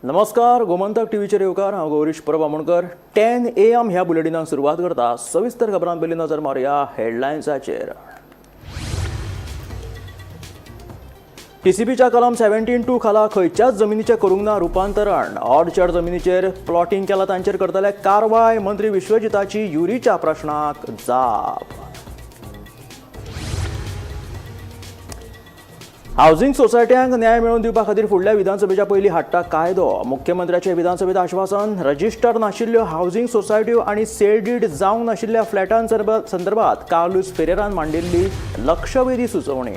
नमस्कार, गोमंतक टीव्हीचेर येवकार. हांव गौरीश परब आमोणकर. 10 AM ह्या बुलेटिनाक सुरवात करता. सविस्तर खबरां पयलीं नजर मारुया हेडलायन्साचेर. टीसीपीच्या कलम 17(2) खाला खंयच्याच जमिनीचें करूंक ना रुपांतरण. ऑर्चर्ड जमिनीचेर प्लॉटिंग केलां तांचेर करतले कारवाय. मंत्री विश्वजिताची युरीच्या प्रश्नाक जाप. हावसिंग सोसायट्यांक न्याय मेळोवन दिवपा खातीर फुडल्या विधानसभेच्या पयलीं हाडटा कायदो. मुख्यमंत्र्याचें विधानसभेत आश्वासन. रजिस्टर नाशिल्ल्यो हावसिंग सोसायट्यो आनी सेल डीड जावंक नाशिल्ल्या फ्लॅटां संदर्भात कार्लूस फेरेरान मांडिल्ली लक्षवेधी सुचोवणी.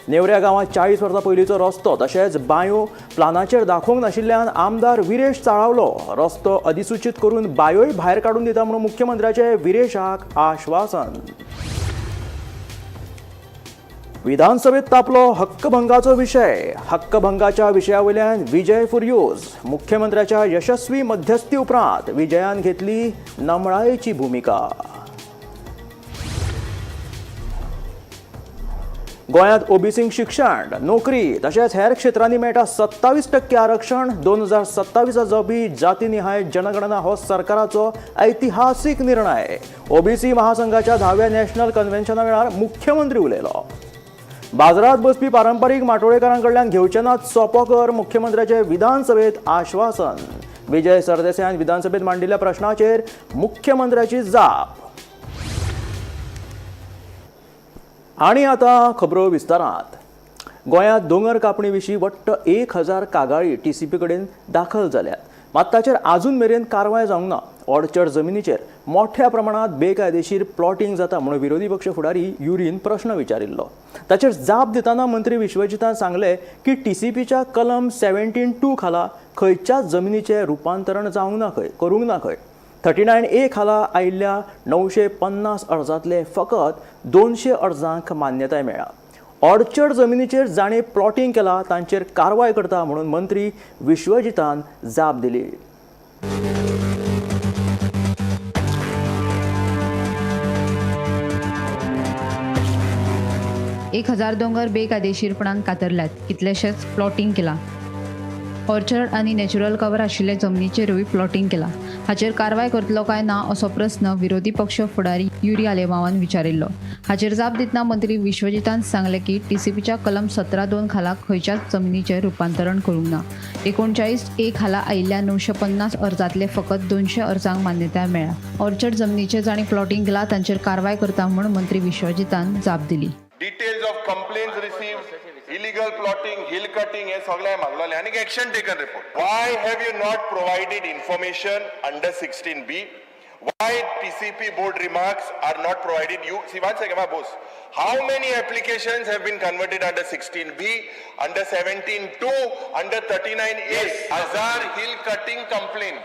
नेवऱ्या गांवांत 40 वर्सां पयलींचो रस्तो तशेंच बांयो प्लानाचेर दाखोवंक नाशिल्ल्यान आमदार विरेश चाळावलो. रस्तो अधिसुचीत करून बांयोय भायर काडून दिता म्हणून मुख्यमंत्र्याचें विरेशाक आश्वासन. विधानसभेत तापलो हक्कभंगाचो विशय. हक्कभंगाच्या विशया वयल्यान विजय फुर्योज. मुख्यमंत्र्याच्या यशस्वी मध्यस्थी उपरांत विजयान घेतली नमळायेची भुमिका. गोंयांत ओबीसींक शिक्षण, नोकरी तशेंच हेर क्षेत्रांनी मेळटा 27% आरक्षण. 2027 जावपी जातीनिहाय जनगणना हो सरकाराचो ऐतिहासीक निर्णय. ओबीसी महासंघाच्या 10व्या नॅशनल कन्व्हेन्शना वेळार मुख्यमंत्री उलयलो. बाजारात बसपी पारंपारीक माटोळेकारां कडल्यान घेवचे नात सोपो कर. मुख्यमंत्र्याचे विधानसभेत आश्वासन. विजय सरदेसायान विधानसभेत मांडिल्ल्या प्रश्नाचेर मुख्यमंत्र्याची जाप. आणि आता खबरो विस्तारात. गोंयांत दोंगर कापणी विशीं वट्ट 1000 कागाळी टीसीपी कडेन दाखल जाल्यात. मात ताचेर आजून मेरेन कारवाय जावंक ना. ऑर्चर्ड जमिनीचेर मोठ्या प्रमाणात बेकायदेशीर प्लॉटिंग जाता म्हणून विरोधी पक्ष फुडारी युरीन प्रश्न विचारिल्लो. ताचेर जाप दितना मंत्री विश्वजितान सांगलें की टीसीपीच्या कलम 17(2) खाला खंयच्याच जमिनीचें रुपांतरण जावंक ना खंय, करूंक ना खंय. 39A खाला आयिल्ल्या 950 अर्जांतले फकत 200 अर्जांक मान्यताय मेळ्ळा. ऑर्चर्ड जमिनीचेर जाणें प्लॉटिंग केलां तांचेर कारवाय करता म्हणून मंत्री विश्वजितान जाप दिली. 1000 दोंगर बेकायदेशीरपणान कातरल्यात. कितलेशेच प्लॉटिंग केलां. ऑर्चर्ड आनी नॅचरल कवर आशिल्ल्या जमनीचेरूय प्लॉटिंग केलां. हाचेर कारवाय करतलो काय ना असो प्रस्न विरोधी पक्ष फुडारी युरी आलेमावान विचारिल्लो. हाचेर जाप दितना मंत्री विश्वजितान सांगलें की टीसीपीच्या कलम 17(2) खाला खंयच्याच जमनीचें रुपांतरण करूंक ना. 39A खाला आयिल्ल्या 950 अर्जांतले फकत 200 अर्जांक मान्यताय मेळ्ळ्या. ऑर्चर्ड जमनीचेर जांणी प्लॉटिंग केलां तांचेर कारवाय करता म्हूण मंत्री विश्वजितान जाप दिली. Details of complaints received, illegal plotting, hill cutting हे सगळें मागलोलें आनी action taken report. Why have you not provided information under 16B? Why TCP board remarks are not provided? You see, one second, boss. How many applications have been converted under 16B, under 17(2), under 39A? हजार hill cutting complaint.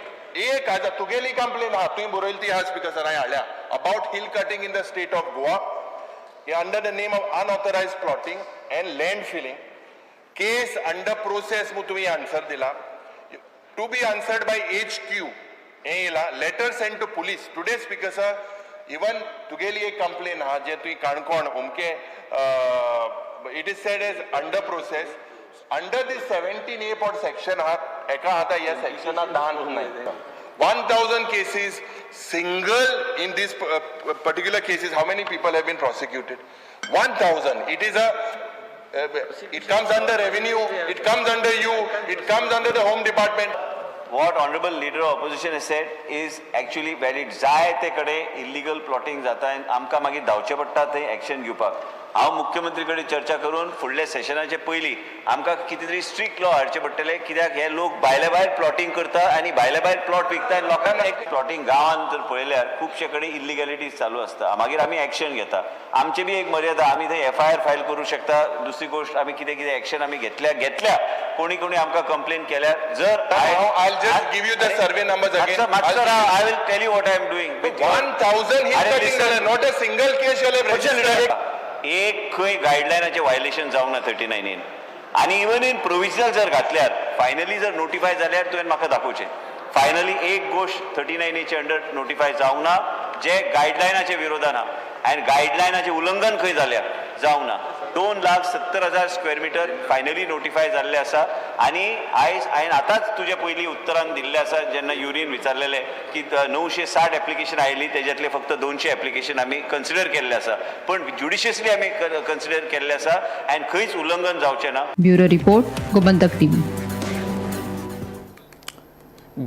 1000 तुगेली complain आहा, तुवें बरयली ती आहा speaker sir, हांवें हाडल्या about hill cutting in the state of Goa under the name of unauthorized plotting and land filling. Case under process मग तुम्ही आन्सर दिला. To be answered by HQ हे येयला. Letter send to police today, speaker sir. Even तुगेली एक complain आहा जे तुवें काणकोण अमके, it is said as under process under this 17A pot section आहा. एका आतां ह्या सेक्शनाक दान नाही. 1000 cases single in this particular cases, how many people have been prosecuted? 1000. It comes under revenue, it comes under you, it comes under the home department. What honorable leader of opposition has said is actually valid. जाय ते कडेन illegal plotting जाता आनी आमकां मागीर धांवचें पडटा थंय action घेवपाक. हांव मुख्यमंत्री कडेन चर्चा करून फुडल्या सेशनाचे पयलीं आमकां कितें तरी स्ट्रिक्ट लॉ हाडचे पडटले, कित्याक हे लोक भायले भायर प्लॉटिंग करता आनी भायले भायर प्लॉट विकता आनी लोकांक एक प्लॉटिंग. गांवांत जर पळयल्यार खुबशे कडेन इलिगॅलिटीज चालू आसता. मागीर आमी एक्शन घेता. आमची बी एक मर्यादा, आमी थंय एफआयआर फायल करूं शकता. दुसरी गोश्ट, आमी कितें कितें एक्शन आमी घेतल्या घेतल्या कोणी कोणी आमकां कंप्लेन केल्यार जर I'll just give you the survey numbers again. मातसो राव, I will tell you what I am doing. 1000 hill अरे, cutting listen. जालें, not a single case you have registered. एक खंय गायडलायनाचें व्हायलेशन जावंक ना 39 एन. आनी इवन इन प्रोविजनल जर घातल्यार, फायनली जर नोटिफाय जाल्यार तुवें म्हाका दाखोवचें. फायनली एक गोश्ट 39 एचे अंडर नोटिफाय जावंक ना जे गायडलायनाचे विरोधान आहा आनी गायडलायनाचें उल्लंघन खंय जाल्यार जावंक ना. 2,70,000 स्क्वेअर मिटर फायनली नोटिफाय जाल्ले आसा. आनी आयज हांवें आतांच तुजे पयलीं उत्तरान दिल्लें आसा जेन्ना युरीन विचारलेलें की 960 एप्लिकेशन आयली, तेज्यातले फक्त 200 एप्लिकेशन आमी कन्सिडर केल्ले आसा, पण ज्युडिशियसली आमी कन्सिडर केल्ले आसा आनी खंयच उल्लंघन जावचें ना. Bureau report, Gomantak TV.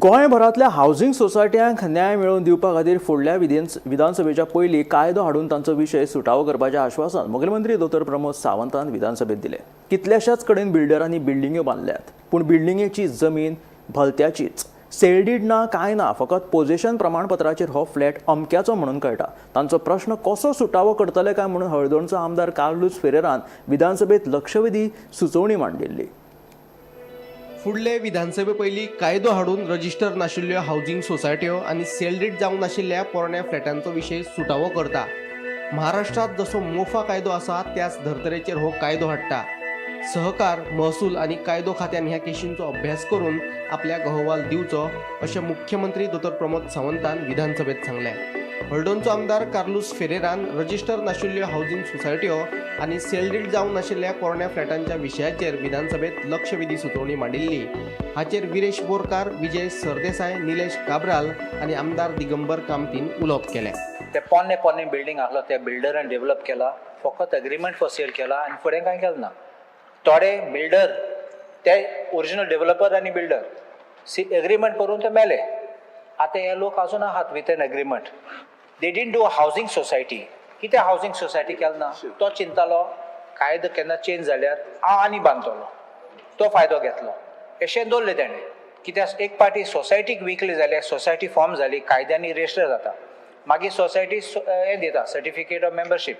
गोंयभरांतल्या हावसिंग सोसायट्यांक न्याय मेळोवन दिवपा खातीर फुडल्या विधानसभेच्या पयलीं कायदो हाडून तांचो विशय सुटावो करपाचें आश्वासन मुखेलमंत्री दोतोर प्रमोद सावंतान विधानसभेत दिलें. कितल्याशाच कडेन बिल्डरांनी बिल्डिंग्यो बांदल्यात, पूण बिल्डिंगेची जमीन भलत्याचीच, सेलडीड ना, कांय ना, फकत पोजेशन प्रमाणपत्राचेर हो फ्लॅट अमक्याचो म्हणून कळटा. तांचो प्रश्न कसो सुटावो करतले काय म्हणून हळदोणचो आमदार कार्लूस फेरेरान विधानसभेत लक्षवेधी सुचोवणी मांडिल्ली. फुडले विधानसभे पयलीं कायदो हाडून रजिस्टर नाशिल्ल्यो हावजिंग सोसायट्यो आनी सेलडीड जावंक नाशिल्ल्या पोरण्या फ्लॅटांचो विशय सुटावो करता. महाराष्ट्रांत जसो मोफा कायदो आसा त्याच धर्तरेचेर हो कायदो हाडटा. सहकार, महसूल आनी कायदो खात्यान ह्या केशींचो अभ्यास करून आपल्याक अहवाल दिवचो अशें मुख्यमंत्री दोतोर प्रमोद सावंतान विधानसभेत सांगलें. हळदोणचो आमदार कार्लूस फेरेरान रजिस्टर नाशिल्ल्यो हावजिंग सोसायट्यो आनी सेलडीड जावंक नाशिल्ल्या पोरण्या फ्लॅटांच्या विशयाचेर विधानसभेत लक्षवेधी सुचोवणी मांडिल्ली. हाचेर विरेश बोरकार, विजय सरदेसाय, निलेश काब्राल आनी आमदार दिगंबर कामतीन उलोवप केलें. ते पोन्ने पोन्ने बिल्डींग आसलो ते बिल्डरान डेव्हलप केला, फकत एग्रीमेंट फॉर सेल केला आनी फुडें कांय केलें ना. थोडे बिल्डर ते ओरिजिनल डेव्हलपर आनी बिल्डर सी एग्रीमेंट करून ते मेले. आतां हे लोक आजून आहात with an agreement. They didn't do a housing society. कितें हावजींग सोसायटी केलें ना, तो चिंतालो कायदो केन्ना चेंज जाल्यार हांव आनी बांदतलो, तो फायदो घेतलो. अशें दवरलें तेणें. कित्याक एक पाटी सोसायटीक विकली जाल्यार सोसायटी फॉर्म जाली, कायद्यांनी रजिस्टर जाता, मागीर सोसायटी हें दिता सर्टिफिकेट ऑफ मेंबरशीप,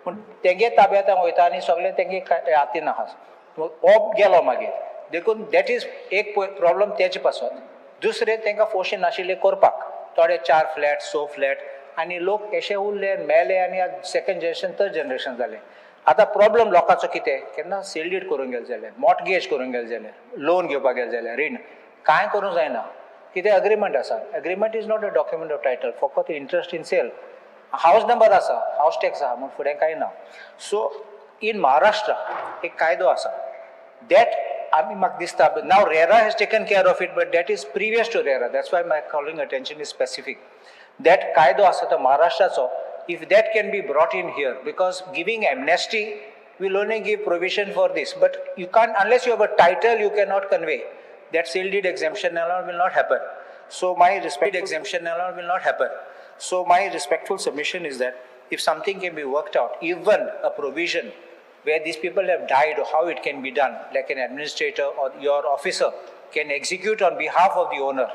पूण तेंगे ताब्यांत वयता आनी सगळें तेंगे हातीन आहा, हो गेलो मागीर. देखून that is एक प्रॉब्लम तेजे पासत. दुसरें तांकां फोर्शी नाशिल्लें करपाक, थोडे 4 फ्लॅट 6 फ्लॅट आनी लोक अशे उरले मेले आनी सेकंड जनरेशन थर्ड जनरेशन जालें. आतां प्रॉब्लम लोकांचो कितें, केन्ना सेल डीड करूंक गेले जाल्यार, मॉर्टगेज करूंक गेले जाल्यार, लोन घेवपाक गेले जाल्यार, रीण कांय करूंक जायना. कितें अग्रीमेंट आसा, agreement is not a document of title, फकत interest in sale. House number आसा, हावस टॅक्स आसा, म्हूण फुडें कांय ना. सो इन महाराष्ट्र एक कायदो आसा that आमी म्हाका दिसता now RERA has taken care of it, but that is previous to RERA, that's why my calling attention is specific. That कायदो आसा तो महाराष्ट्राचो, if that can be brought in here, because giving amnesty will only give provision for this, but you can't, unless you have a title you cannot convey. That sale deed exemption and all will not happen. So my respect exemption and all will not happen. So my respectful submission is that if something can be worked out, even a provision where these people have died, or how it can be done, like an administrator or your officer can execute on behalf of the owner,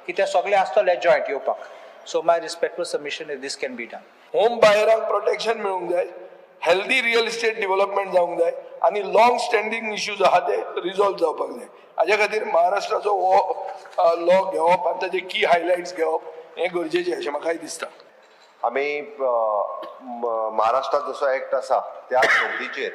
कित्याक सगळे आसतले joint येवपाक. So my respectful submission is this can be done. Home बायरांक protection मेळूंक जाय, healthy real estate development जावंक जाय आनी long standing issues आहा ते रिजॉल्व जावपाक जाय. हाज्या खातीर महाराष्ट्राचो हो लॉ घेवप आनी ताजे की हायलायट्स घेवप हें गरजेचें अशें म्हाकाय दिसता. आमी महाराष्ट्रात जसो एक्ट आसा त्या धर्तीचेर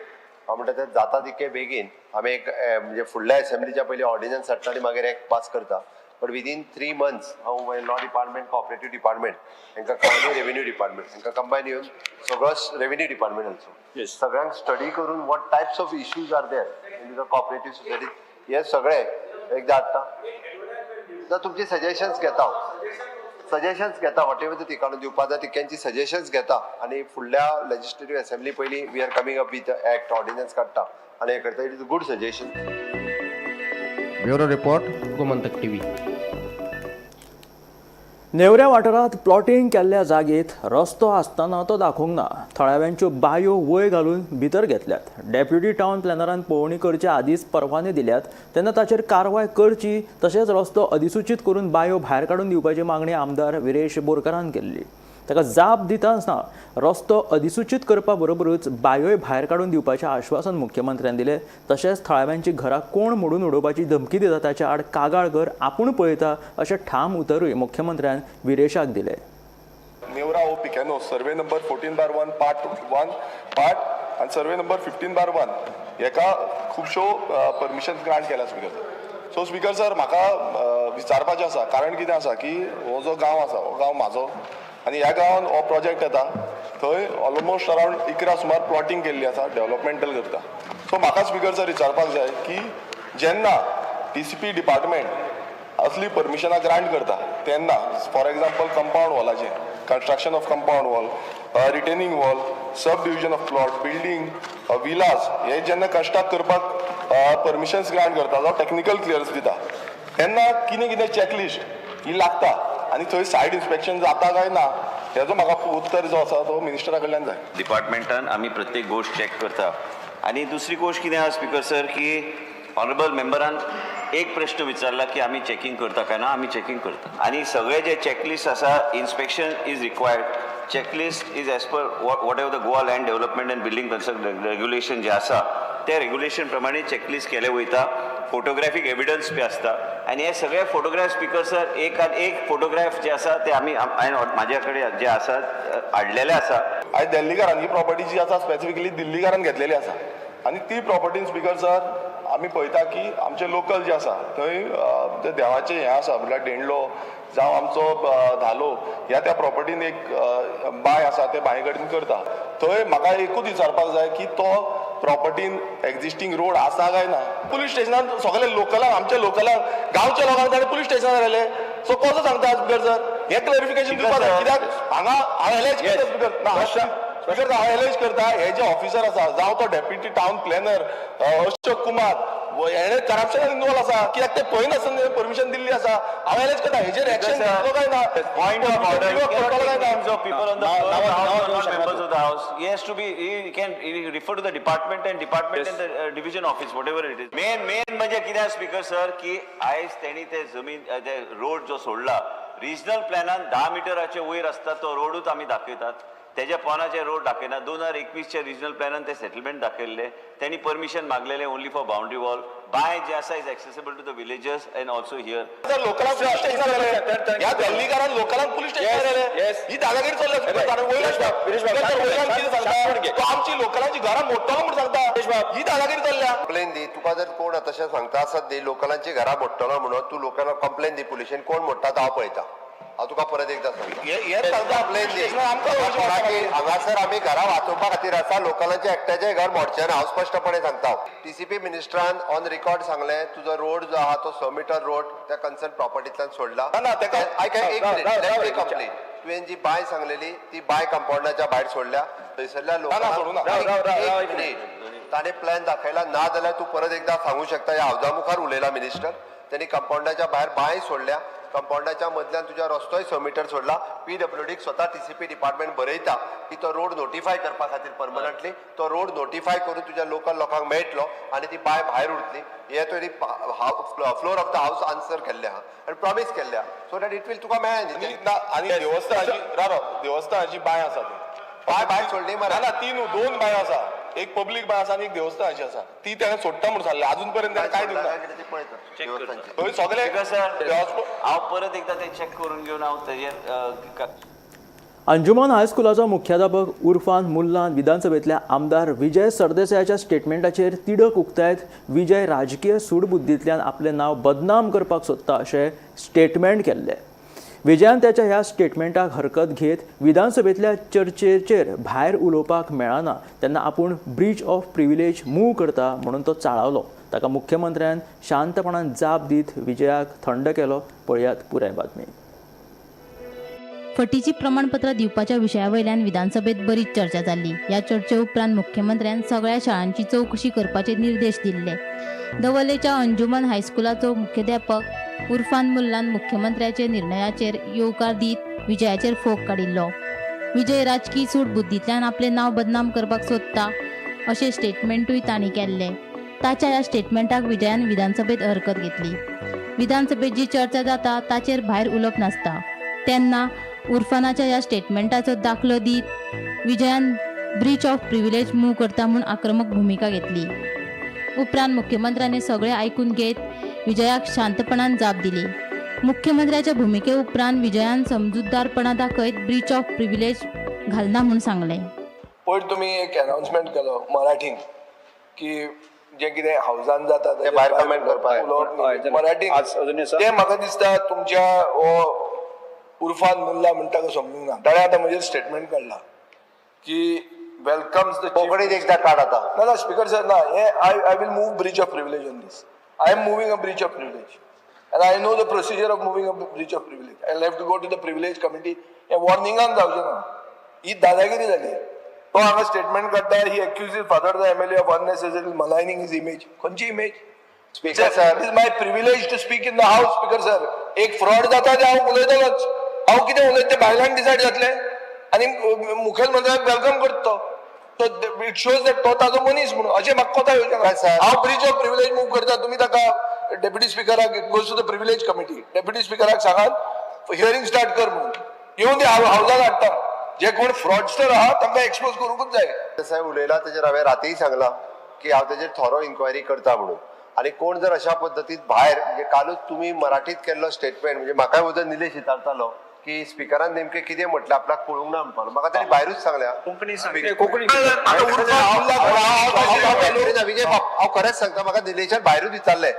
हांव म्हणटा ते जाता तितके बेगीन आमी एक म्हणजे फुडल्या असेंब्लीच्या पयलीं ऑर्डिनन्स हाडटा आनी मागीर एक्ट पास करता. बट विदीन 3 मंथ्स हांव लॉ डिपार्टमेंट, कॉपरेटीव डिपार्टमेंट हांकां आनी रेवेन्यू डिपार्टमेंट हांकां कंबायन येवन सगळो रेवेन्यू डिपार्टमेंट आल्सो सगळ्यांक स्टडी करून what types of issues are there in the cooperative society हे सगळे एकदां हाडटा. ना तुमची सजेशन्स घेता हांव, सजेशन्स घेता, what ever तिकाणू दिवपा जाय तितक्यांची सजेशन्स घेता आनी फुडल्या लेजिस्लेटीव असेंब्ली पयलीं we are coming up with act ordinance काडटा आनी हें करता. It is a good suggestion. Bureau report, Gomantak TV. नेवऱ्या वाठारांत प्लॉटिंग केल्ल्या जागेत रस्तो आसतना तो दाखोवंक ना. थळाव्यांच्यो बायो वय घालून भितर घेतल्यात. डेप्युटी टावन प्लॅनरान पळोवणी करचे आदींच परवाने दिल्यात तेन्ना ताचेर कारवाय करची, तशेंच रस्तो अधिसुचीत करून बायो भायर काडून दिवपाची मागणी आमदार विरेश बोरकारान केल्ली. ताका जाप दिताना रस्तो अधिसुचीत करपा बरोबरूच बायोय भायर काडून दिवपाचें आश्वासन मुख्यमंत्र्यान दिलें. तशेंच थळाव्यांची घरां कोण मोडून उडोवपाची धमकी दिता ताच्या आड कागाळ कर, आपूण पळयता अशें ठाम उतरूय मुख्यमंत्र्यान विरेशाक दिलें. Neora O Picanho survey number 14/1 part 1 part आनी सर्वे नंबर 15/1 हेका खुबश्यो परमिशन ग्रांट केल्या speaker sir. So speaker sir म्हाका विचारपाचें आसा, कारण कितें आसा की हो जो गांव आसा हो गांव म्हाजो आनी ह्या गांवान हो प्रोजेक्ट येता थंय ऑलमोस्ट अरावंड 11 सुमार प्लॉटींग केल्ली आसा डेव्हलपमेंटल करता. सो म्हाका स्पीकर सर विचारपाक जाय की जेन्ना टीसीपी डिपार्टमेंट असली परमिशनां ग्रांट करता तेन्ना फॉर एग्जाम्पल कंपावंड वॉलाचें construction of compound wall, retaining wall, sub division of plot, building, villas हे जेन्ना कंस्ट्रक्ट करपाक परमिशन्स ग्रांट करता जावं टॅक्निकल क्लियरन्स दिता तेन्ना कितें कितें चॅकलिस्ट ही लागता आनी थंय सायड इन्स्पेक्शन जाता काय ना हेजो म्हाका उत्तर जो आसा तो मिनिस्टरा कडल्यान जाय. डिपार्टमेंटान आमी प्रत्येक गोश्ट चॅक करता. आनी दुसरी गोश्ट कितें आसा स्पीकर सर की ऑनरेबल मेंबरान एक प्रश्न विचारला की आमी चॅकिंग करता काय ना. आमी चॅकिंग करता आनी सगळे जे चॅकलिस्ट आसा, inspection is required, checklist is as per whatever the Goa Land Development and Building Construction Regulation जे आसा ते रेग्युलेशन प्रमाणे चॅकलिस्ट केले वयता. फोटोग्राफीक एविडन्स बी आसता आनी हे सगळे फोटोग्राफ स्पीकर सर एक आनी एक फोटोग्राफ जे आसा ते आमी हांवें म्हाज्या कडेन जे आसा हाडलेले आसा. आयज दिल्लीकारान ही प्रॉपर्टी जी आसा स्पेसिफिकली दिल्लीकारान घेतलेली आसा आनी ती प्रॉपर्टीन स्पीकर सर आमी पळयता की आमचे लोकल जे आसा थंय जे देवाचें हें आसा म्हळ्यार डेंडलो जावं आमचो धालो ह्या त्या प्रॉपर्टीन एक बांय आसा ते बांय कडेन करता. थंय म्हाका एकूच विचारपाक जाय की तो प्रॉपर्टीन एक्झिस्टींग रोड आसा काय ना. पुलीस स्टेशनान सगळे लोकलांक, आमच्या लोकलांक, गांवच्या लोकांक ताणें पुलीस स्टेशनार व्हेले. सो कसो सांगता स्पीकर सर हें क्लॅरिफिकेशन दिवपाक जाय. कित्याक हांगा हांव एलएच करता स्पीकर ना स्पीकर हांव एलएच करता हे जे ऑफिसर आसा जावं तो deputy town planner Ashok Kumar हेणे करप्शनान इनवॉल्व आसा कित्याक ते पळयनासतना परमिशन दिल्ली आसा. हांव एलएच करता हेजेर एक्शन घेतलो काय ना. Point of order, you cannot take names of people on the floor, house or not members of the house. He has to be, he can he refer to the department and department and the division office, whatever it is. Main म्हणजे कितें speaker sir की आयज तेणी ते जमीन ते road जो सोडला रिजनल प्लॅनान 10 मिटराचे वयर आसता तो रोडूच आमी दाखयतात, तेज्या पोनाचे रोड दाखयना. 2021च्या रिजनल प्लॅनान ते सेटलमेंट दाखयल्ले, तेणी परमिशन मागलेले ओनली फॉर बाउंड्री वॉल. बांय जे आसा is accessible to the villagers and also here. लोकलांक पुलीस स्टेशनार व्हेले, ह्या दिल्लीकारान लोकलांक पुलीस स्टेशनार व्हेले, ही दादागिरी चल्ल्या. वयल्यान कितें सांगता तो आमची लोकलांची घरां मोडटलो म्हूण सांगता, ही दादागिरी चल्ल्या. कंप्लेन दी तुका जर कोण तशें सांगता आसत दी लोकलांची घरां मोडटलो म्हणून तूं लोकांना कंप्लेन दी पुलिशेन कोण मोडटा तो हांव पळयता. हांव तुका परत एकदां सांगता कंप्लेन दी. हांगासर आमी घरां वाचोवपा खातीर आसा, लोकलांचें एकट्याचें घर मोडचें ना, हांव स्पश्टपणे सांगता. टीसीपी मिनिस्टरान ऑन रिकॉर्ड सांगलें तुजो रोड जो आहा तो 100 मिटर रोड त्या कन्सर्न प्रॉपर्टींतल्यान सोडला. एक मिनिट कंप्लेन, तुवें जी बांय सांगलेली ती बांय कंपाउंडाच्या भायर सोडल्या, थंयसरल्या लोकांक ताणें प्लॅन दाखयला ना जाल्यार तूं परत एकदां सांगू शकता. ह्या हावजा मुखार उलयला मिनिस्टर, त्यांनी कंपाउंडाच्या भायर बांय सोडल्या, कंपाउंडाच्या मदल्यान तुज्या रस्तोय 100 मिटर सोडला. पीडब्ल्यूडीक स्वता टीसीपी डिपार्टमेंट बरयता की तो रोड नोटिफाय करपा खातीर परमनंटली तो रोड नोटिफाय करून तुज्या लोकल लोकांक मेळटलो आनी ती बांय भायर उरतली. हे तुवें floor of the house answer केल्लें आहा आनी प्रॉमीस केल्लें आहा, सो that it will तुका मेळ्ळें न्ही. आनी देवस्थानाची देवस्थानाची बांय आसा ती बांय भायर सोडली मरे ना, 2 बांयो आसा, एक पब्लीक बांय आसा आनी एक देवस्थानाची आसा, ती ताणें सोडटा म्हूण सांगलें. अजून पर्यंत काय दिवंक ना. सगळे हांव परत एकदां ते चॅक करून घेवन हांव तेजेर. अंजुमन हायस्कुलाचो मुख्याध्यापक उर्फान मुल्लान विधानसभेंतल्या आमदार विजय सरदेसायाच्या स्टेटमेंटाचेर तिडक उक्तायत विजय राजकीय सूडबुद्धींतल्यान आपलें नांव बदनाम करपाक सोदता अशें स्टेटमेंट केल्लें. विजयान त्याच्या ह्या स्टेटमेंटाक हरकत घेत विधानसभेंतल्या चर्चेचेर भायर उलोवपाक मेळना तेन्ना आपूण ब्रीच ऑफ प्रिविलेज मूव करता म्हणून तो चाळावलो. ताका मुख्यमंत्र्यान शांतपणान जाप दीत विजयाक थंड केलो. पळयात पुराय बातमी. फटीची प्रमाणपत्रां दिवपाच्या विशया वयल्यान विधानसभेत बरीच चर्चा जाल्ली. ह्या चर्चे उपरांत मुख्यमंत्र्यान सगळ्या शाळांची चवकशी करपाचे निर्देश दिल्ले. दवलेच्या अंजुमन हायस्कुलाचो मुख्याध्यापक उर्फान मुल्लान मुख्यमंत्र्याच्या निर्णयाचेर येवकार दीत विजयाचेर फोग काडिल्लो. विजय राजकी सूडबुद्धींतल्यान आपलें नांव बदनाम करपाक सोदता अशें स्टेटमेंटूय तांणी केल्लें. ताच्या ह्या स्टेटमेंटाक विजयान विधानसभेत हरकत घेतली. विधानसभेत जी चर्चा जाता ताचेर भायर उलोवप नासता तेन्ना उर्फानाच्या ह्या स्टेटमेंटाचो दाखलो दीत विजयान ब्रीच ऑफ प्रिविलेज मूव करता म्हूण आक्रमक भुमिका घेतली. उपरांत मुख्यमंत्र्यांनी सगळें आयकून घेत विजयाक शांतपणान जाप दिली. मुख्यमंत्र्याच्या भुमिके उपरांत विजयान समजूतदारपणा दाखयत ब्रीच ऑफ प्रिविलेज घालना म्हूण सांगलें. पयर तुमी एक अनाउन्समेंट केलो मराठीन की जे कितें हावजान जाता ते भायर कमेंट करपाक मराठीन, तें म्हाका दिसता तुमच्या हो उर्फान मुल्ला म्हणटा तो समजूंक ना. ताणें आतां म्हजेर स्टेटमेंट काडला की वेलकम्स the कोंकणीत एकदा काड आतां. ना ना स्पीकर सर, ना, हे I will move breach of privilege on this. I am moving a breach of privilege and I know the procedure of moving a breach of privilege. I have to go to the privilege committee. हे वॉर्निंगान जावचें ना, ही दादागिरी जाली. तो हांगा statement काडटा, he accuse father the MLA of unnecessary maligning his image. खंयची image? Speaker sir, It is my privilege to speak in the house, speaker sir. एक फ्रॉड जाता ते हांव उलयतलोच. हांव कितें उलयता तें भायल्यान डिसायड जातलें आनी मुखेलमंत्र्याक welcome करता तो. It shows that तो ताजो मनीस म्हणून. अशें म्हाका कोता येवचें ना. काय sir? हांव ब्रीच ऑफ प्रिविलेज मूव करता, तुमी ताका डेप्युटी स्पिकराक, goes to the privilege committee, deputy स्पिकराक सांगात हियरींग स्टार्ट कर म्हणून. येवन ते हांव हावजान हाडटा. जे कोण फ्रॉडस्टर आहा तांकां एक्सपोज करूंकूच जाय. साहेब उलयला तेजेर हांवें रातीय सांगलां की हांव तेजेर थोरो इन्क्वायरी करता म्हणून. आनी कोण जर अशा पद्दतीन भायर, म्हणजे कालूच तुमी मराठीत केल्लो स्टेटमेंट, म्हणजे म्हाकाय वचून निलेश विचारतालो की स्पिकरान नेमकें कितें म्हटलें, आपल्याक कळूंक ना म्हणपाक. म्हाका ताणें भायरूच सांगल्या. कोंकणी सांग, कोंकणी. विजय बाब, हांव खरेंच सांगता, म्हाका निलेशान भायरूच विचारलें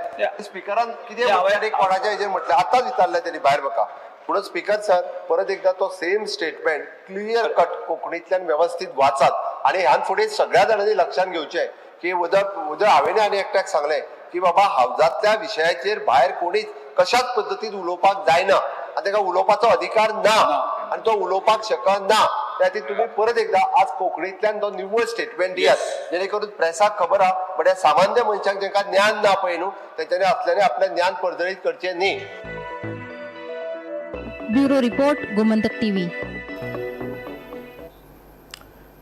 स्पिकरान कितें म्हटलें आनी कोणाच्या हेजेर म्हटलें. आतांच विचारलें तेणी भायर म्हाका. म्हणून स्पीकर सर, परत एकदा तो सेम स्टेटमेंट क्लियर कट कोंकणींतल्यान वेवस्थीत वाचात. आनी ह्यान फुडें सगळ्या जाणांनी लक्षांत घेवचें की उदक उदक हांवें आनी एकट्याक सांगलें की बाबा, हावजांतल्या विशयाचेर भायर कोणीच कशाच पद्दतीन उलोवपाक जायना आनी ताका उलोवपाचो अधिकार ना आनी तो उलोवपाक शकना. त्या खातीर तुमी परत एकदा आज कोंकणींतल्यान तो निव्वळ स्टेटमेंट दियात, जेणे करून प्रेसाक खबर आहा, बट ह्या सामान्य मनशांक जेंका ज्ञान ना पळय न्हू, तेंच्यांनी असल्यांनी आपलें ज्ञान पर्जळीत करचें न्ही. Bureau report, Gomantak TV.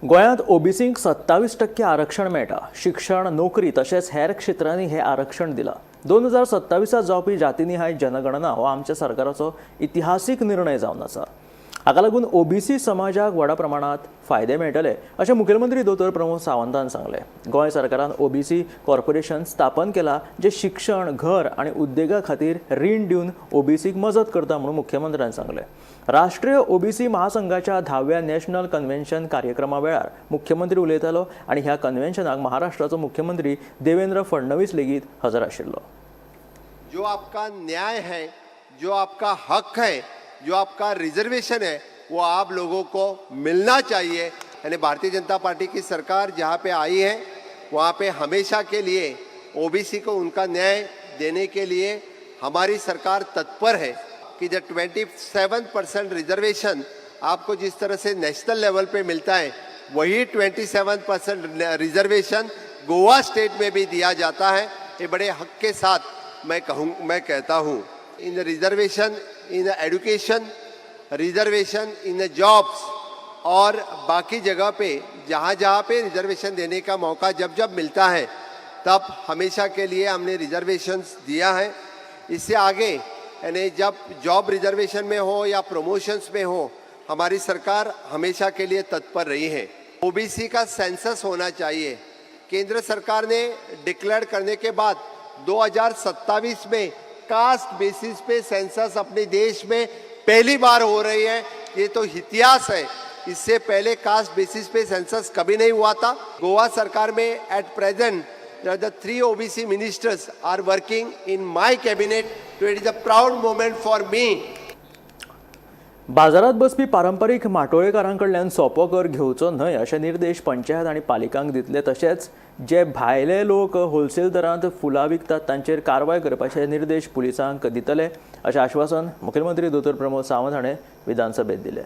गोंयांत ओबीसींक 27% आरक्षण मेळटा. शिक्षण, नोकरी तशेंच हेर क्षेत्रांनी हें आरक्षण दिलां. 2027त जावपी जातीनिहाय जनगणना हो आमच्या सरकाराचो इतिहासीक निर्णय जावन आसा. हाका लागून ओबीसी समाजाक व्हडा प्रमाणांत फायदे मेळटले अशें मुखेलमंत्री दोतोर प्रमोद सावंतान सांगलें. गोंय सरकारान ओबीसी कॉर्पोरेशन स्थापन केलां, जें शिक्षण, घर आनी उद्देगा खातीर रीण दिवन ओबीसीक मजत करता म्हणून मुख्यमंत्र्यान सांगलें. राष्ट्रीय ओबीसी महासंघाच्या 10व्या नॅशनल कन्व्हेन्शन कार्यक्रमा वेळार मुख्यमंत्री उलयतालो आनी ह्या कन्व्हेन्शनाक महाराष्ट्राचो मुख्यमंत्री देवेंद्र फडणवीस लेगीत हजर आशिल्लो. जो आपका न्याय है, जो आपका हक है, जो आपका रिजर्वेशन है, वो आप लोगों को मिलना चाहिए. यानी भारतीय जनता पार्टी की सरकार जहाँ पे आई है, वहाँ पे हमेशा के लिए ओबीसी को उनका न्याय देने के लिए हमारी सरकार तत्पर है कि जब 27% रिजर्वेशन आपको जिस तरह से नेशनल लेवल पे मिलता है, वही 27% रिजर्वेशन गोवा स्टेट में भी दिया जाता है. ये बड़े हक के साथ मैं कहूँ, मैं कहता हूँ, in the reservation in the education, reservation in the jobs और बाकी जगह पे जहाँ जहाँ पे रिजर्वेशन देने का मौका जब जब मिलता है, तब हमेशा के लिए हमने रिजर्वेशंस दिया है. इससे आगे यानी जब जॉब रिजर्वेशन में हो या प्रमोशंस में हो, हमारी सरकार हमेशा के लिए तत्पर रही है. ओबीसी का सेंसस होना चाहिए. केंद्र सरकार ने डिक्लेयर करने के बाद 2027 में कास्ट बेसिस पे सेंसस अपने देश में पहली बार हो रही है. ये तो इतिहास है. इससे पहले कास्ट बेसिस पे सेंसस कभी नहीं हुआ था. गोवा सरकार में at present the three OBC ministers are working in my cabinet. So it is a proud moment for me. बाजारात बसपी पारंपारीक माटोळेकारां कडल्यान सोपो कर घेवचो न्हय अशे निर्देश पंचायत आनी पालिकांक दितले. तशेंच जे भायले लोक होलसेल दरांत फुलां विकतात तांचेर कारवाय करपाचे निर्देश पुलिसांक दितले अशें आश्वासन मुखेलमंत्री दोतोर प्रमोद सावंत हाणें विधानसभेत दिलें.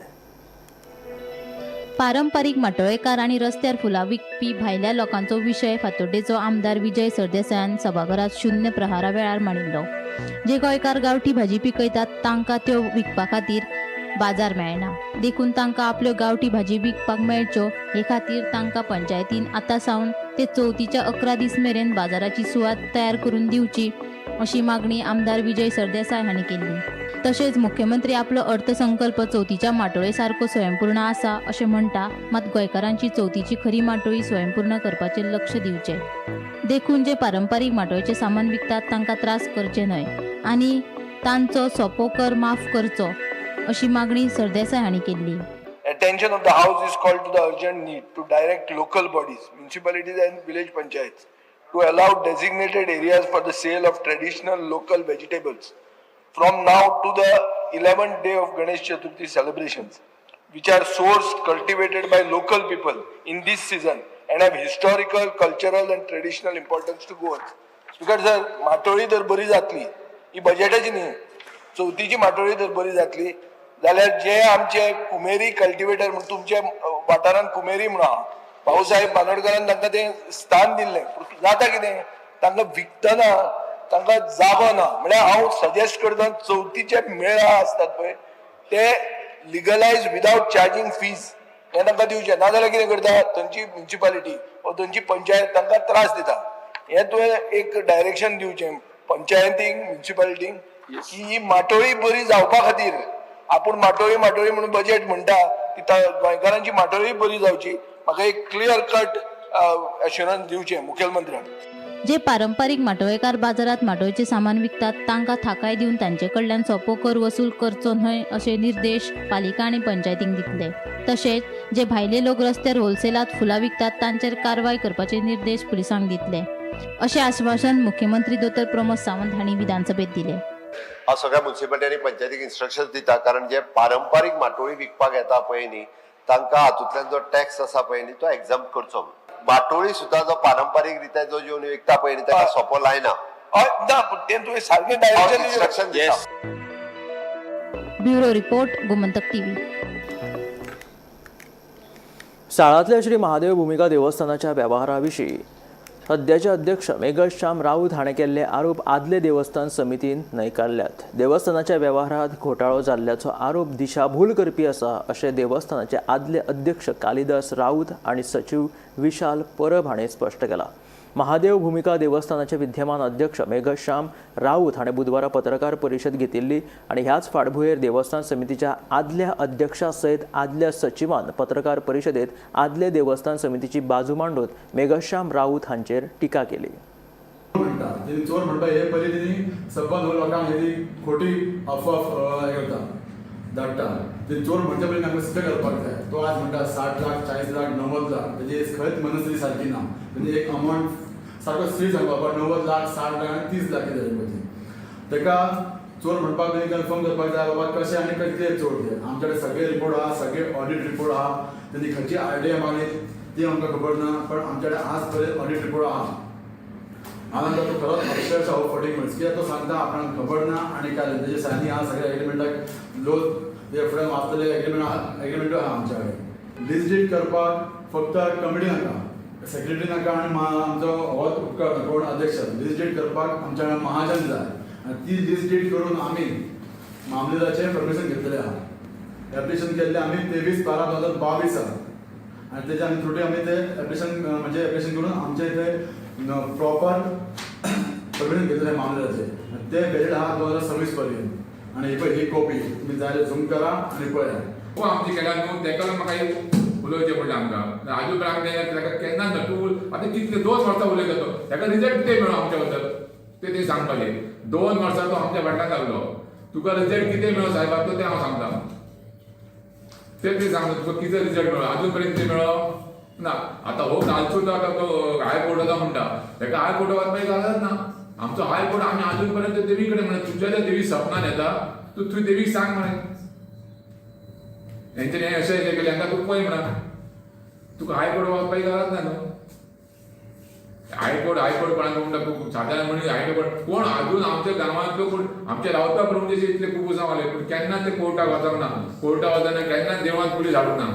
पारंपारीक माटोळेकार आनी रस्त्यार फुलां विकपी भायल्या लोकांचो विशय फातोड्डेचो आमदार विजय सरदेसायान सभाघरात शून्य प्रहारा वेळार मांडिल्लो. जे गोंयकार गांवठी भाजी पिकयतात तांकां त्यो विकपा खातीर बाजार मेळना, देखून तांकां आपल्यो गांवठी भाजी विकपाक मेळच्यो हे खातीर तांकां पंचायतीन आतां सावन ते चवथीच्या 11 दीस मेरेन बाजाराची सुवात तयार करून दिवची अशी मागणी आमदार विजय सरदेसाय हांणी केल्ली. तशेंच मुख्यमंत्री आपलो अर्थसंकल्प चवथीच्या माटोळे सारको स्वयंपूर्ण आसा अशें म्हणटा, मात गोंयकारांची चवथीची खरी माटोळी स्वयंपूर्ण करपाचेर लक्ष दिवचें. देखून जे पारंपारीक माटोळेचें सामान विकतात तांकां त्रास करचे न्हय आनी तांचो सोपो कर माफ करचो अशी मागणी सरदेसाय हांणी केल्ली. Attention of the House is called to the urgent need to direct local bodies, municipalities and village panchayats to allow designated areas for the sale of traditional local vegetables from now to the 11th day of Ganesh Chaturthi celebrations. which are sourced cultivated by local people in this season and have historical, cultural and traditional importance to Goa. Speaker sir, माटोळी जर बरी जातली, ही बजेटाची न्ही, चवथीची माटोळी जर बरी जातली जाल्यार जे आमचे कुमेरी cultivator म्हण तुमच्या वाठारांत कुमेरी म्हणून आहा, भाऊसाहेब बांदोडकरान तांकां तें स्थान दिल्लें. पूण जाता कितें, तांकां विकतना तांकां जागो ना. म्हळ्यार हांव सजेस्ट करता, चवथीचे मेळा आसतात पळय ते लिगलायज विदावट चार्जींग फीज हें तांकां दिवचें. नाजाल्यार कितें करता, थंयची म्युनिसिपालिटी वा थंयची पंचायत तांकां त्रास दिता. हें तुवें एक डायरेक्शन दिवचें पंचायतींक, म्युनिसिपालिटींक की ही माटोळी बरी जावपा खातीर आपूण माटोळी माटोळी म्हणून बजेट म्हणटा ती गोंयकारांची माटोळी बरी जावची. म्हाका एक क्लियर कट एश्युरन्स दिवचें मुखेलमंत्र्यान. जे पारंपारीक माटोळेकार बाजारात माटोळेचें सामान विकतात तांकां थाकाय दिवन तांचे कडल्यान सोपो कर वसूल करचो न्हय अशे निर्देश पालिका आनी पंचायतींक दितले. तशेंच जे भायले लोक रस्त्यार होलसेलात फुलां विकतात तांचेर कारवाय करपाचे निर्देश पुलिसांक दितले अशें आश्वासन मुख्यमंत्री दोतोर प्रमोद सावंत हांणी विधानसभेत दिलें. हांव सगळ्या म्युनिसिपालिटी आनी पंचायतीक इन्स्ट्रक्शन्स दिता, कारण जे पारंपारीक माटोळी विकपाक येता पळय न्ही, तांकां हातूंतल्यान जो टॅक्स आसा पळय न्ही तो एग्जाम करचो म्हणून. माटोळी सुद्दां जो पारंपारीक रित्या जो येवन विकता पळय न्ही ताका सोपो लायना. हय, ना, पूण तें तुवें सारकें डायरेक्शन दिवचें. इन्स्ट्रक्शन दिता. Bureau report, Gomantak TV. साळांतल्या Shri Mahadev भुमिका देवस्थानाच्या वेव्हारा विशीं सद्याचे अध्यक्ष मेघश्याम राऊत हाणें केल्ले आरोप आदले देवस्थान समितीन न्हयकारल्यात. देवस्थानाच्या वेव्हारांत घोटाळो जाल्ल्याचो आरोप दिशाभूल करपी आसा अशें देवस्थानाचे आदले अध्यक्ष कालिदास राऊत आनी सचीव विशाल परब हाणें स्पश्ट केलां. महादेव भुमिका देवस्थानाचे विद्यमान अध्यक्ष मेघश्याम राऊत हाणें बुधवारा पत्रकार परिशद घेतिल्ली आनी ह्याच फाटभुंयेर देवस्थान समितीच्या आदल्या अध्यक्षा सयत आदल्या सचिवान पत्रकार परिशदेत आदले देवस्थान समितीची बाजू मांडून मेघश्याम राऊत हांचेर टिका केली. म्हणटा तेणी चोर म्हणटा हे पयलीं तेणी सबंद हो लोकांक ही खोटी अफवा हे करता धाडटा. ते चोर म्हणचे पयलीं आमकां सिद्ध करपाक जाय. तो आज म्हणटा 60 लाख, 40 लाख, 90 लाख, तेजी खंयच मनस्थिती सारकी ना. तेणी एक अमावंट सारको स्थिर सांगपा, बाबा 90 लाख, 60 लाख आनी 30 लाख कितें जाय. तेका चोर म्हणपाक पयलीं कन्फर्म करपाक जाय, बाबा कशें आनी कितले चोर ते. आमचे कडेन सगळे रिपोर्ट आहा, सगळे ऑडिट रिपोर्ट आहा. तेणी खंयची आयडिया मागली ती आमकां खबर ना, पण आमचे कडेन आज पर्यंत ऑडिट रिपोर्ट आहा. आनंद तो खरोच अक्षरशः हो फटींग मनीस, कित्याक तो सांगता आपणाक खबर ना आनी काय तेजे सायनी आहा सगळे एग्रीमेंटाक, लोक ते फुडें वाचतले. एग्रीमेंटूय आहा आमच्या कडेन. लीज did करपाक फक्त कमिटी नाका, सेक्रेटरी नाका आनी आमचो होच उपकारना कोण अध्यक्ष. लीज did करपाक आमच्या कडेन महाजन जाय आनी ती लीज did करून आमी मामलेदाचें परमिशन घेतलेलें आहा. एप्लिकेशन केल्लें आमी 23/12/2022 आहा आनी तेच्या आमी त्रुटी आमी ते एप्लिकेशन, म्हणजे एप्लिकेशन करून आमचे ते प्रॉपर परमिशन घेतलेलें मामलेदाचें आनी ते व्हॅलिड आहा 2026 पर्यंत. आनी ही पळय ही कॉपी, तुमी जाय जाल्यार झूम करा आनी पळया. खूब आमची केल्या न्हू, तेका लागून म्हाका एक उलोवचें पडलें आमकां. आजून पर्यंत आमी ताका केन्नाच ना. तूं आतां कितले 2 वर्सां उलयता, तो ताका रिजल्ट कितें मेळ्ळो आमच्या बद्दल ते ते सांगपाचें. 2 वर्सां तो आमच्या फाटल्यान लागलो, तुका रिजल्ट कितें मेळ्ळो साहेबा तो तें हांव सांगता. ते ते सांगता तुका कितें रिजल्ट मेळ्ळो, अजून पर्यंत कितें मेळ्ळो ना. आतां हो कालचो तो आतां तो हायकोर्टाचो म्हणटा, ताका हायकोर्टा वचपाची गरज ना. आमचो हायकोर्ट आमी अजून पर्यंत देवी कडेन म्हणा, तुमच्या त्या देवी सपनान येता, तूं थंय देवीक सांग म्हणे हेंचे हें अशें अशें केलें हांकां, तूं पळय म्हणा. तुका हायकोर्ट वचपाची गरज ना न्हू. हायकोर्ट हायकोर्ट कोणाक म्हणटा तूं सादारण मनीस. हायकोर्ट कोण अजून आमच्या गांवांतलो कोण आमच्या रावता प्रभूचे इतले खूब आले, पूण केन्ना ते कोर्टाक वचप ना, कोर्टाक वचना केन्ना, देवळांत पुलीस हाडूंक ना.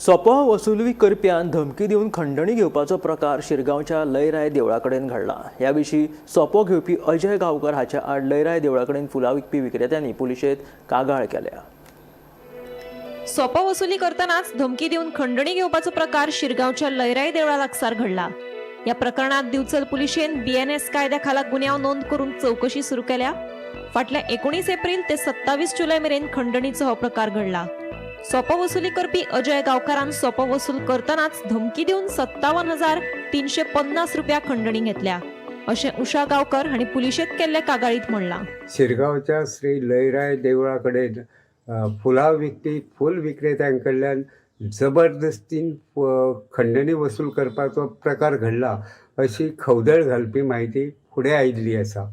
सोपो वसुली करप्यान धमकी दिवन खंडणी घेवपाचो प्रकार शिरगांवच्या लयराय देवळा कडेन घडला. ह्या विशीं सोपो घेवपी अजय गांवकर हाच्या आड लयराय देवळा कडेन फुलां विकपी विक्रेत्यांनी पुलिशेंत कागाळ केल्या. सोपो वसुली करतनाच धमकी दिवन खंडणी घेवपाचो प्रकार शिरगांवच्या लयराई देवळा लागसार घडला. या प्रकरणात दिवचल पुलिशेन बीएनएस कायद्या खाला गुन्यांव नोंद करून चौकशी सुरू केल्या. फाटल्या 19 एप्रिल ते 27 जुलय मेरेन खंडणीचो हो प्रकार घडला. सोपो वसुली करपी अजय गांवकारान सोपो वसूल करतनाच धमकी दिवन 57,350 रुपया खंडणी घेतल्या अशें उषा गांवकर हांणी पुलिशेंत केल्ल्या कागाळीत म्हणलां. शिरगांवच्या श्री लयराय देवळा कडेन फुलां विकपी फूल विक्रेत्यां कडल्यान जबरदस्तीन खंडणी वसूल करपाचो प्रकार घडला अशी खवदळ घालपी म्हायती फुडें आयिल्ली आसा.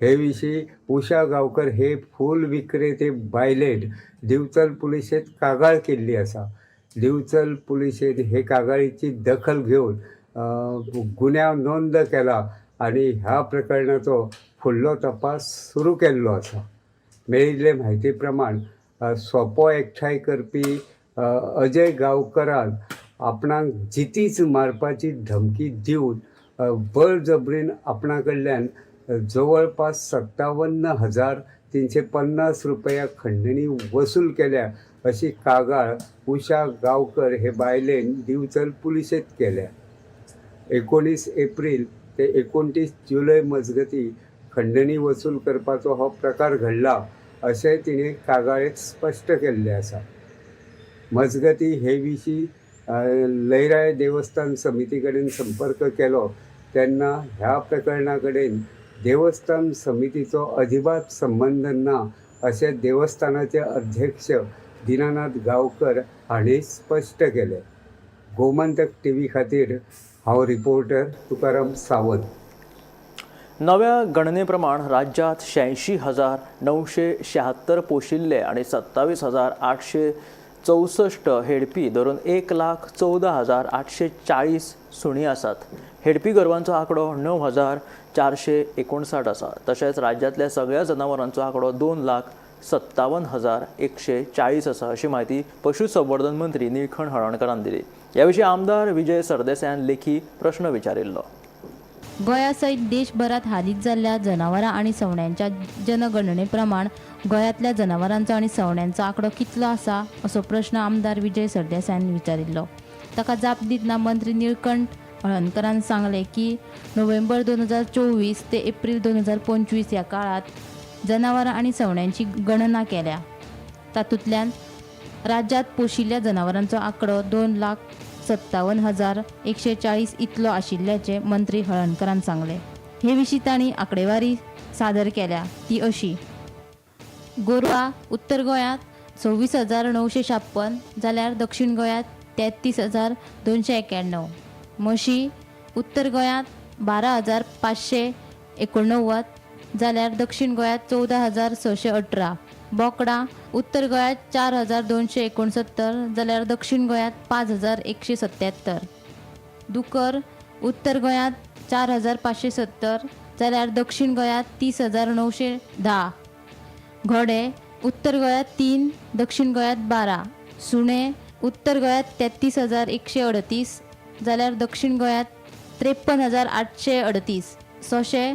हे विशीं उषा गांवकर हे फूल विक्रेते बायलेन दिवचल पुलिशेंत कागाळ केल्ली आसा. दिवचल पुलिशेन हे कागाळीची दखल घेवन गुन्यांव नोंद केला आनी ह्या प्रकरणाचो फुडलो तपास सुरू केल्लो आसा. मेळिल्ले म्हायती प्रमाण सोपो एकठांय करपी अजय गांवकरान आपणाक जितीच मारपाची धमकी दिवन बळजबरीन आपणा कडल्यान जवळपास 57,350 रुपया खंडणी वसूल केल्या अशी कागाळ उषा गांवकर हे बायलेन दिवचल पुलिशेंत केल्या. 19 एप्रील ते 29 जुलय मजगती खंडणी वसूल करपाचो हो प्रकार घडला अशें तिणें कागाळेंत स्पश्ट केल्लें आसा. मजगती हे विशीं लयराय देवस्थान समिती कडेन संपर्क केलो तेन्ना ह्या प्रकरणा कडेन देवस्थान समितीचो अजिबात संबंद ना अशें देवस्थानाचे अध्यक्ष दीनानाथ गांवकर हांणी स्पश्ट केलें. गोमंतक टीव्ही खातीर हांव रिपोर्टर तुकाराम सावंत. नव्या गणनेप्रमाण राज्यांत 86,976 पोशिल्ले आनी 27,864 हेडपी धरून 1,14,840 सुणीं आसात. हेडपी गोरवांचो आंकडो 9,459 आसा. तशेंच राज्यांतल्या सगळ्या जनावरांचो आंकडो 2,57,140 आसा अशी म्हायती पशुसंवर्धन मंत्री निळखण हळर्णकरान दिली. ह्या विशीं आमदार विजय सरदेसायान लेखी प्रश्न विचारिल्लो. गोंया सयत देशभरात हालींच जाल्ल्या जनावरां आनी सवण्यांच्या जनगणने प्रमाण गोंयांतल्या जनावरांचो आनी सवण्यांचो आंकडो कितलो आसा असो प्रश्न आमदार विजय सरदेसायान विचारिल्लो. ताका जाप दितना मंत्री निळकंठ हळर्णकरान सांगलें की नोव्हेंबर 2024 ते एप्रील 2025 ह्या काळांत जनावरां आनी सवण्यांची गणना केल्या. तातूंतल्यान राज्यांत पोशिल्ल्या जनावरांचो आंकडो 2,57,140 इतलो आशिल्ल्याचें मंत्री हळर्णकरान सांगलें. हे विशीं तांणी आंकडेवारी सादर केल्या ती अशी: गोरवां उत्तर गोंयांत 26,956 जाल्यार दक्षिण गोंयांत 33,291, म्हशी उत्तर गोंयांत 12,589 जाल्यार दक्षिण गोंयांत 14,618, बोकडां उत्तर गोंयांत 4,269 जाल्यार दक्षिण गोंयांत 5,177, दुकर उत्तर गोंयांत 4,570 जाल्यार दक्षिण गोंयांत 30,910, घोडे उत्तर गोंयांत 3, दक्षिण गोंयांत 12, सुणे उत्तर गोंयांत 33,138 जाल्यार दक्षिण गोंयांत 53,838, सोशे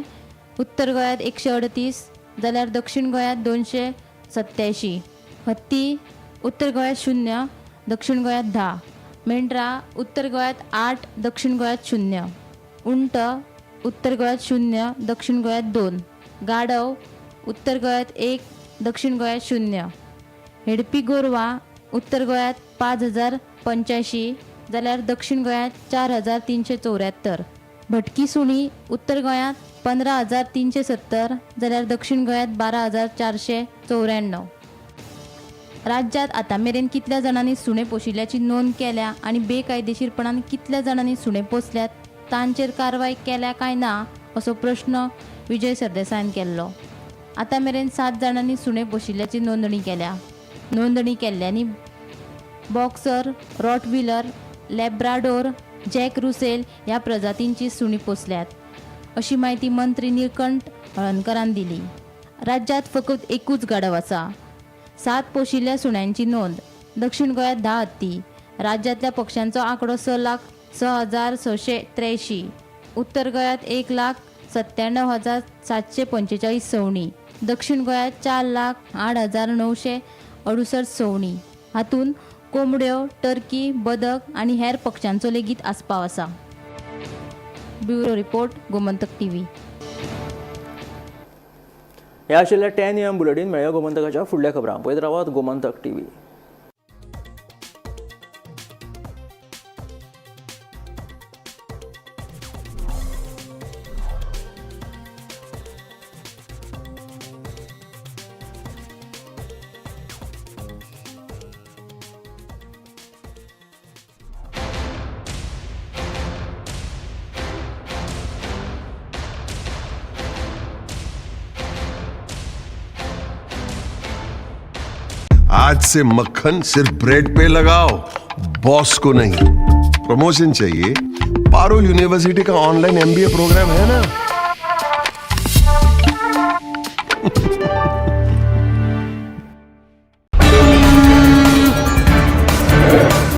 उत्तर गोंयांत 138 जाल्यार दक्षिण गोंयांत 287, हत्ती उत्तर गोंयांत 0, दक्षिण गोंयांत 10, मेंढरा उत्तर गोंयांत 8, दक्षिण गोंयांत 0, उंट उत्तर गोंयांत 0, दक्षिण गोंयांत 2, गाढव उत्तर गोंयांत 1, दक्षिण गोंयांत 0, हेडपी गोरवां उत्तर गोंयांत 5,085 जाल्यार दक्षिण गोंयांत 4,374, भटकी सुणी उत्तर गोंयांत 15,370 जाल्यार दक्षिण गोंयांत 12,494. राज्यांत आतां मेरेन कितल्या जाणांनी सुणे पोशिल्ल्याची नोंद केल्या आनी बेकायदेशीरपणान कितल्या जाणांनी सुणे पोसल्यात तांचेर कारवाय केल्या काय ना असो प्रश्न विजय सरदेसायान केल्लो. आतां मेरेन 7 जाणांनी सुणे पोशिल्ल्याची नोंदणी केल्या. नोंदणी केल्ल्यांनी boxer, rottweiler, Labrador, Jack Russell ह्या प्रजातींची सुणी पोसल्यात अशी म्हायती मंत्री निळकंठ हळर्णकरान दिली. राज्यांत फकत एकूच गाढव आसा. 7 पोशिल्ल्या सुण्यांची नोंद. दक्षिण गोंयांत 10 हत्ती. राज्यांतल्या पक्ष्यांचो आंकडो 6,06,683. उत्तर गोंयांत 1,97,745 सवणीं. दक्षिण गोंयांत 4,08,968 सवणीं. हातूंत कोंबड्यो, टर्की, बदक आनी हेर पक्ष्यांचो लेगीत आस्पाव आसा. Bureau report, Gomantak TV. हे आशिल्लें 10 AM bulletin. मेळया गोमंतकाच्या फुडल्या खबरां. पळयत रावात गोमंतक टीव्ही. आज से मक्खन सिर्फ ब्रेड पे लगाओ, बॉस को नहीं। प्रमोशन चाहिए? पारुल यूनिवर्सिटी का ऑनलाइन एमबीए प्रोग्राम है ना।